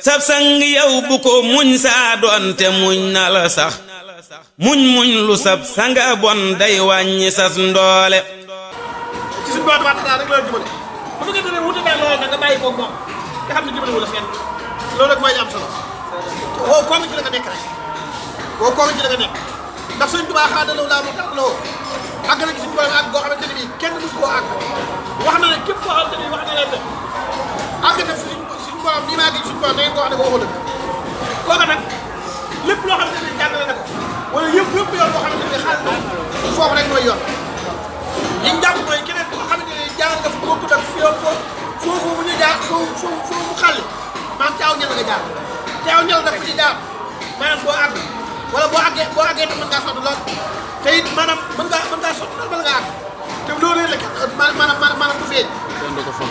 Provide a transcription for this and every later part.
sab sang yow bu ko muñ saa doonte muñ na la sax muñ lu sab sanga bon day wàññi sas ndoole ci suñu borom taala rek la jubale bu fekkee ne wuute naa loolu nag nga bàyyi ko moom nga xam ne jubale wu la fenn loolu rek mooy am solo woo koo nga ci la nga nekk rek woo koo nga ci la nga nekk ndax Sëñ Tuubaa xaadalaw laa mu taxloo àgg na ci suñu borom àgg goo xamante ne bii kenn du koo àgg wax na ne képp koo xamante ne wax na leen ne àgg na suñu borom nii maa ngi suñu borom da ngeen ko wax ne ko waxu dëgg kooka nag lépp loo xamante ne jàngale na ko wala yëpp yoon boo xamante ne xaalis na foofu rek mooy yoon li ñu jàpp mooy keneen boo xamante ne jàngal nga fa bokkut ak foofu bu ñu jaar foofu mu xàlli maanaam caaw ñal nga jaar caaw ñal dafa ci jaar maanaam boo àgg wala boo àggee tam mën ngaa sonn lool te it maanaam mën ngaa sonn lool bala nga àgg te loolu la kenn maanaam du feeñ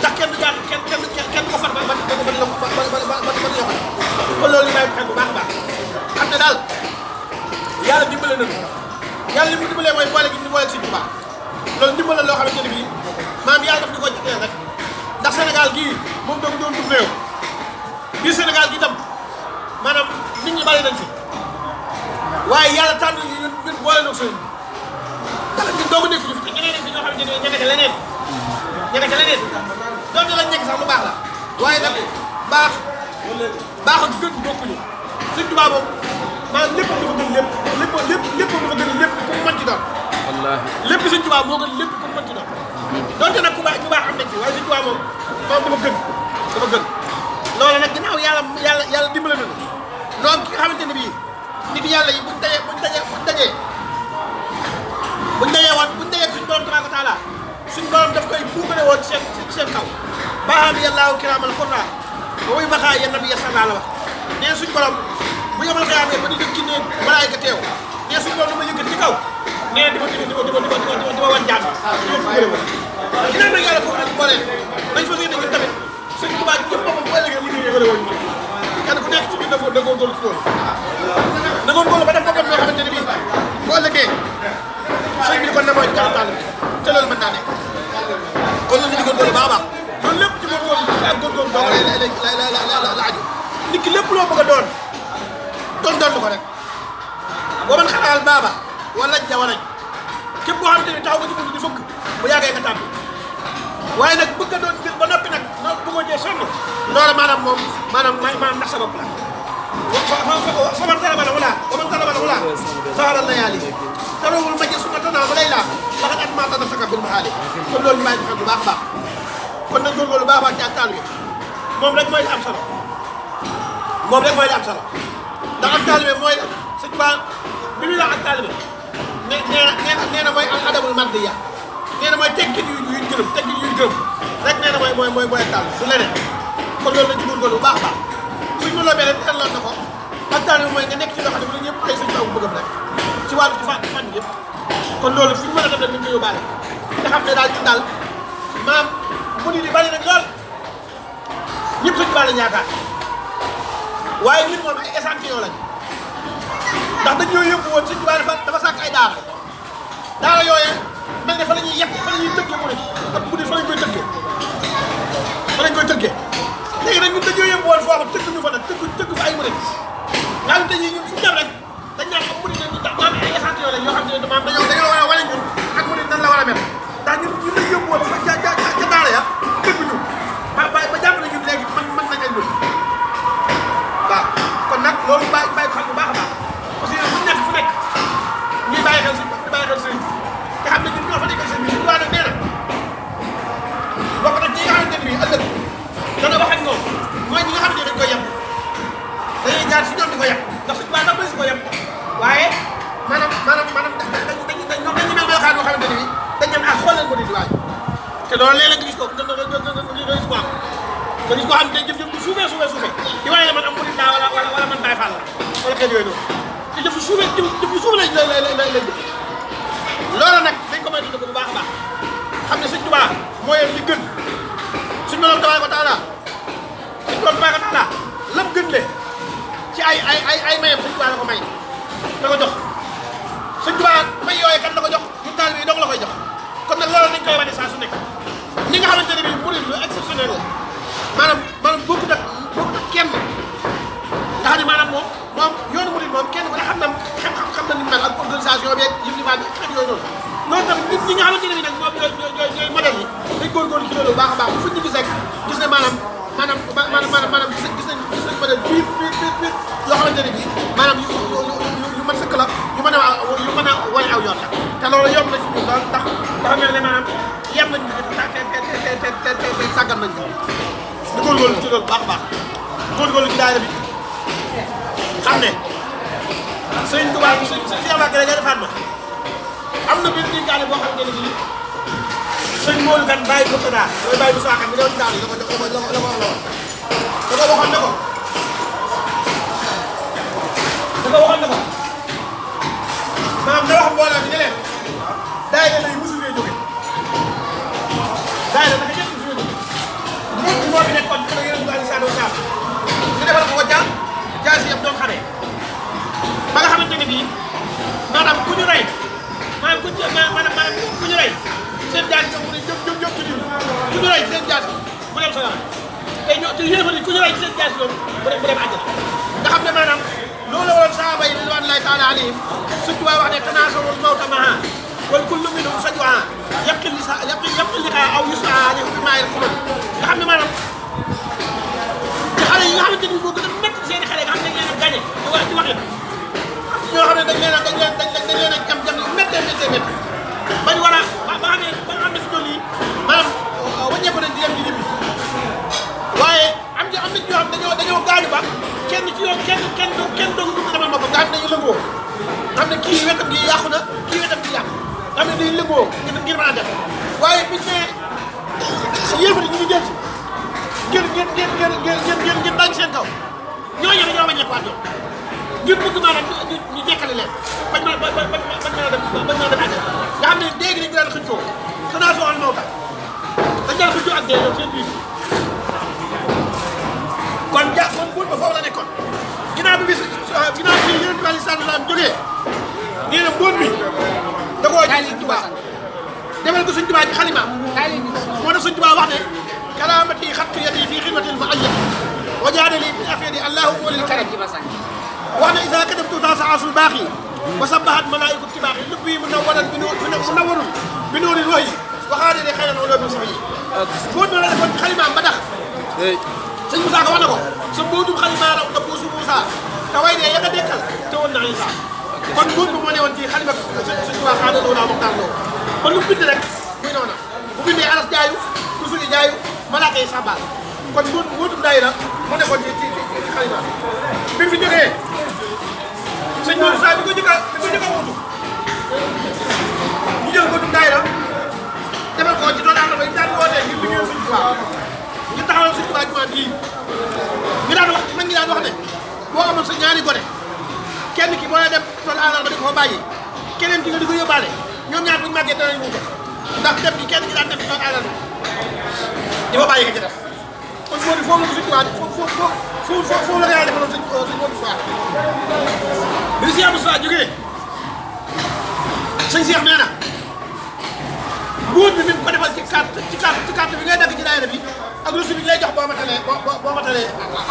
ndax kenn du jaar kenn du ko far ba yoxal kon loolu ñu bàyyi xel bu baax a baax xam ne daal yàlla dimbale nañu yàlla li mu dimbalee mooy boole gi ñu boole Sëñ Tuubaa loolu dimbale loo xamante ne bii maanaam yàlla daf ñu ko jëlee rek ndax Sénégal gii moom doomu doon dund réew biir Sénégal gi tam maanaam nit ñi bari nañ fi waaye yàlla tànn ñun boole na sëriñ bi ndax ñun doomu nekk ñu fi te ñeneen fi ñoo xamante ne ña nekk leneen doonte lañ nekk sax lu baax la waaye nag baax ak gën bokkuñu Sëñ Tuubaa moom maanaam lépp dafa gën lépp dafa gën lépp ku mu mën ci doon wallaahi lépp Sëñ Tuubaa moo gën lépp ku mu mën ci doon doonte nag ku baax am nañ ci waaye Sëñ Tuubaa moom dafa gën loolu nag ginnaaw yàlla dimbale na noonu ki nga xamante ne bii nit yàlla yi buñ dajee suñu borom tabaaraka taala suñu borom daf koy buugale woon seen kaw baaxal yàllaahu kiraamal xurra ba muy baxaa yéen nabi sallallahu la wax nee suñu borom bu yemal xiyaamee ba di dëkk ne malaayka teew nee suñu borom dama yëkkat ci kaw nee di ma wan jàmm ñoo buugale woon ginnaaw nag yàlla foofu nag booleen dañ fa gën a ñun tamit Sëñ Tuubaa ñëpp boppam boo ëllëgee li ñu yëgale woon kenn ku nekk ci biir dafa góorgóorlu ci loolu na góorgóorlu ba def boppam yoo xamante ne bii boo ëllëgee sëñ bi di ko namoo ci kanam taal bi te loolu mën naa nekk kon loolu ñu góorgóorlu baax a baax loolu lépp ci góorgóorlu ak góorgóorlu doo la aju nit ki lépp loo bëgg a doon ko rek boo mën xalaal baaba wala jawarañ képp koo xamante ne taxaw nga ci buntu di fëgg bu yàggee nga tàbbi waaye nag bëgg a doon mbir ba noppi nag noonu bëggoo jee sonn loolu maanaam ndax sa bopp la faman talabal wala saxalal na yàlla yi tarawul ma ji suma tanaa ba lay laa laxat at maa tana saka bil maxaali kon loolu ñu bàyyi xel bu baax a baax kon nañ góorgóorlu baax a baax ci ak taal bi moom rek mooy li am solo ndax ak taalibe mooy Sëñ Tuubaa bi muy wax ak taalibe nee na mooy al adabul mardiya nee na mooy teggin yuñ gërëm rek nee na mooy ak taalibe du leneen kon loolu lañ ci góorgóorlu bu baax a baax suñ ma loobee rek teeloon na ko ak taalibe mooy nga nekk ci loo xam ne bu ñëpp ay Sëñ Tuubaa bu bëggam rek ci wàllu ci fànn yëpp kon loolu fi ñu mën a def rek ñu ngi koy yóbbaale nga xam ne daal ñun daal maam bu nit yi bari nag lool ñëpp Sëñ Tuubaa lañ yaakaar waaye ñun moom ay échantillon lañ ndax dañoo yóbbu woon Sëñ Tuubaa dafa sàkk ay daara yooyee mel ne fa la ñuy yett fa la ñuy tëggee mu ne ak bu dee fa lañ koy tëggee léegi nag ñun dañoo yóbbu woon foofu tëgg ñu fa nag tëgg fa ay mu ne nga xam te ñi ñun fu dem rek dañ naan am mu ne ñu maam ay échantillon lañ yoo xam ne maam dañoo war a wane ñun ak mu ne nan la war a mel ndax ñun lañ yóbbu woon fa ca daara ya tëgg ñu ba jàpp na ñun léegi mën nañ ay mbir waaw kon nag loolu bàyyi ko xel bu baax a baax parce que fu nekk ñuy bàyyi xel sëriñ te xam ne ñun ñoo fa nekkal sëriñ bi Sëñ Tuubaa nag nee na bokk nag ñi nga xamante ne bii ëllëg dana wax ak ñoom mooy ñi nga xam ne dañ koy yem dañuy jaar si ñoom di ko yem ndax Sëñ Tuubaa nag mooy si ko yem waaye maanaam ñoom dañu mel melokaan yoo xamante ne bii dañ dem xool leen ko di waay te loolu léeg-léeg nga gis ko nga gis ko xam ne day jëf du suufee di waaye man am murid laa wala man Baay Faal la wala xeet yooyu noonu te jëf du suufee jëf du suuf lay jëf loolu nag dañ ko moytu ko bu baax a baax xam ne Sëñ Tuubaa mooy li gën suñu borom tabaaraka wa taala lam gën le ci ay mayam Sëñ Tuubaa la ko may da ko jox Sëñ Tuubaa may yooyu kat la ko jox ñu taalibe yi dong la koy jox kon nag loolu dañ koy wane saa su nekk ñi nga xamante ne bii murid lu exceptionnel la maanaam bokkut ak kenn Fall xet yooyu noonu loolu tamit nit ñi nga xamante ne bi nag ñoom ñooy modèle yi dañ góorgóorlu ci loolu baax a baax fu ñu gis rek gis ne maanaam gis nañ modèle biir yoo xamante ne bii maanaam yu mën sëkk la yu mën a wane aw yoon la te loolu yomb na ci ñun lool ndax dafa mel ne maanaam yem nañ te sàggan nañ ko di góorgóorlu ci loolu baax a baax góorgóorlu ci daayira bi xam ne sëñ Tuubaa sëñ Cheikh Mbacke nga defaat ma am na benn dénkaane boo xam ne bii sëñ Modou Kane bàyyi ko daa mooy bàyyi bu saakan bi newoon daal yi la ko waxoon ne ko maanaam da wax mbooloo bi ne leen daayira lay musu fee jóge daayira naka ñëpp musu fee jóge moom moo fi nekkoon ci la yéen a ngi sànni saaf ñu defal ko jàng jaay si yëpp doon xamee ba nga xamante ne bii maanaam ku ñu rey maanaam ku ñu rey seen jaasi mu ne jóg ci biir ku ñu rey seen jaasi mu dem sa yoon te yéefar yi ku ñu rey seen jaasi yoon mu dem àjjana nga xam ne maanaam loolu la woon saaba yi ridwanullahi taala alayhim suñu tubaab wax ne tanaasarul mawta maha wal kullu minhum sajwa yaqil liqa aw yusra alayhim bi maayil kumam nga xam ne maanaam ci xale yi nga xamante ni moo gën a métti seen i xale nga xam ne dañ leen a gañe di waxee ñoo xam ne dañ leen a jam yu méttee bañ war a ba xam ne fi doon yi maanaam wàññeeku nañ di dem di ñibbi waaye am na ñoo xam dañoo gaañu ba kenn ci yoon kenn doog ñu demal boppam nga xam ne dañuy lëngoo nga xam ne kii wetam gi yàqu na kii wetam gi yàqu nga xam ne dañuy lëngoo ngir mën a def waaye biñ ne yéefar yi ñu ngi jël si ngir dañ seen kaw ñooñu dañoo wàññeekuwaat ñoom ngir bëgg maanaam ñu jekkale leen bañ mën a dem àjjana nga xam ne léegi dañu daan xëccoo tanaasoo al mawta dañ daan xëccoo ak dee ñoom seen biir kon buur ba foofu la nekkoon ginnaaw bi Yonent bi sallallahu alayhi wa sallam jógee nee na buur bi da koo ji Sëñ Tuubaa defal ko Sëñ Tuubaa ci xalimaam moo tax Sëñ Tuubaa wax ne karaamati xattu yadi fii xidmatil mu'ayyad wa jaadali min afyadi allahu walil karam wax ne isa kadabtu daa saasul baax yi wa sabahat malaayikatu ci baax yi lépp yi munawwarun bi nuuril wahyi waxaade ne xëy na loolu bi sax yi buur bi la defoon ci xalimaam ba tax sëñ Moussa ko wax na ko sa mbootum xalima raw nga buusu Moussa te way ne ya nga dekkal te woon na Isa kon buur bi moo ne woon ci xalima sëñ Tuubaa xaana loo naa moxtaan loo kon lu mu bind rek muy noona bu bindee aras jaayu tusuli jaayu malaaka yi sabal kon mbootum daayira moo nekkoon ci xalima bi mu fi jógee sëñ Moussa bi ko jëkk a wutu ñu jël mbootum daayira defal ko ci doon àndama yi daan wootee ngir liggéeyal sëñ Tuubaa ñu taxawal Sëñ Tuubaa jumaa bii ñu daan wax mag ñi daan wax ne boo amoon sa ñaari gone kenn ki boo dem tool àllarba di ko fa bàyyi keneen ki nga di ko yóbbaale ñoom ñaar buñu màggee danañ wuute ndax dem gi kenn ki daan dem tool àllarba di fa bàyyi nga ci def kon moo di foofu la ko Sëñ Tuubaa foofu la ko yàlla defaloon sëñ Modou Sow bi Cheikh Moussa jógee sëñ Cheikh nee na buur bi mi ko defal ci carte bi ngay dagg ci daayira bi ak reçu bi lay jox boo matalee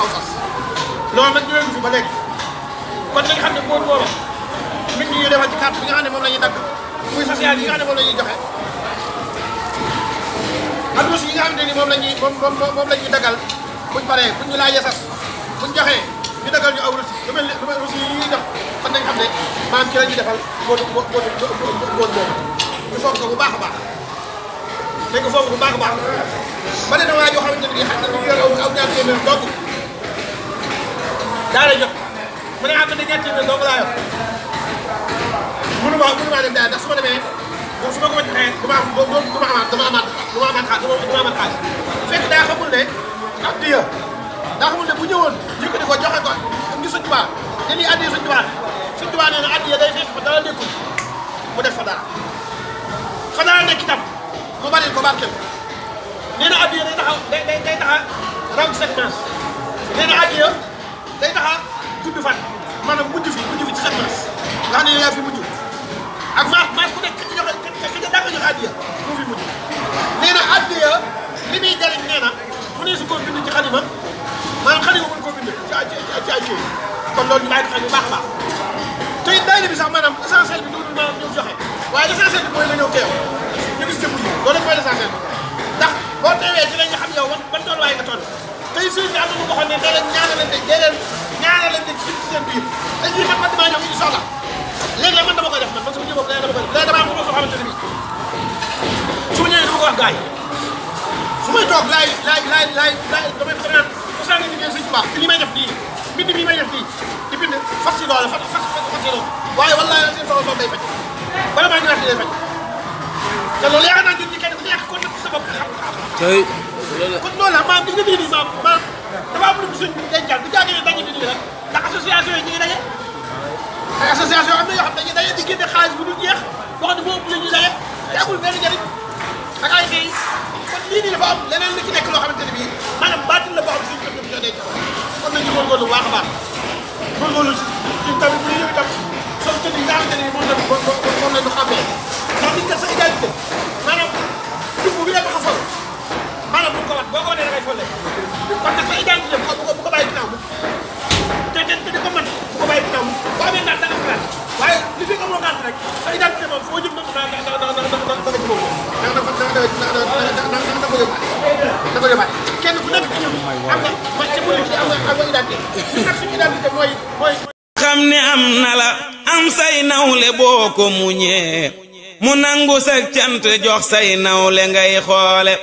aw sas loolu nag ñu leen fi ba léegi kon nañ xam ne buur boobu nit ñi ñuy defal ci carte bi nga xam ne moom la ñuy dagg muy social yi nga xam ne moom la ñuy joxe ak reçu yi nga xamante ni moom la ñuy daggal buñ paree buñ ñu laajee sas buñ joxee ñu daggal ñu aw reçu lu mel reçu yi ñuy jox kon nañ xam ne maanaam ci la ñuy defal boobu ñu foog ko bu baax a baax dégg nga foofu bu baax a baax ba ne na waa joo xamante ne xam ne ñu yor aw ñaar téeméer dong daa lay jot mu ne am na ñaar téeméer dong laa yor mënu maa dem daal ndax su ma demee moom su ma ko joxee dama amaat xaalis fekk daa xamul ne ak diya daa xamul ne bu ñëwoon yëkkati ko joxe ko ngi Sëñ Tuubaa te lii addiya Sëñ Tuubaa nee na addiya day fekk fa dara nekkul mu def fa dara fa dara nekk itam mu bari ko barkeel nee na addiya day taxa raw ci cette masse nee na addiya day taxa gudd fan maanaam mujj fi ci cette masse nga xam ne yaa fi mujj ak maas ku nekk ci joxe da nga joxe addiya moo fi mujj nee na addiya li muy jariñ nee na mu ne su ko bind ci xalima maanaam xalima mën koo bind ci ay kii kon loolu ñu bàyyi ko xel bu baax a baax te it day daayira bi sax maanaam essentiel bi du maanaam ñëw joxe waaye l'essentiel bi mooy nga ñëw teew ñu gis jëmm ji loolu mooy l'essentiel bi ndax boo teewee ci la ñu xam yow ban tool waaye nga toll tey sëriñ bi am na lu waxoon ne dee leen ñaanalante ci seen biir te ñii man damaa ñëw incha allah léegi nag man dama koy def man sama jëm bopp léegi dama koy def léegi dama am sama soo xamante ne bii su ma ñëwee dama ko wax gars yi su may toog laay damay naan fas yéene liggéey sëñ Tuubaa li may def nii bind bii may def nii di bind fas yi loole fas yi loole waaye wallaahi seen soxla day faj bala maa ñëwaat day faj te loolu yaakaar naa ñun ñi kenn ku nekk kon nag sa bopp xam kon loolu la maanaam gis nga nii maanaam dafa am lu mu suñ dencal bu jaagee daje bi nii rek ndax association yi ñu ngi daje ay association am na yoo xam dañuy daje di génne xaalis bu dul jeex boo xam ne moo ëpp la ñuy daje te amul benn njëriñ ak ay fii kon lii nii dafa am leneen li ci nekk loo xamante ne bii maanaam baatil la boo xam suñu kër ñoo denc kon nañu góorgóorlu bu baax a baax góorgóorlu si tamit bu ñëw itam soo tëdd yi nga xamante ne moom la ñu xàmmee ndax nit kat sa identité maanaam dugub bi rek ko sol maanaam bu ko wat boo ko wanee da ngay folle kon nag sa identité bu ko bàyyi ginnaaw te di ko mën bu ko bàyyi ginnaaw boo amee naat da nga xalaat waaye li fi amoo naat rek sa identité moom foo jëm nag da nga ci boobu da ko yóbbaale kenn ku nekk ci ñun am na man ci mënu ci am nga identité ñun nag suñu identité mooy xam ne am na la am say nawle boo ko muñee mu nangu sa cant jox say nawle ngay xoole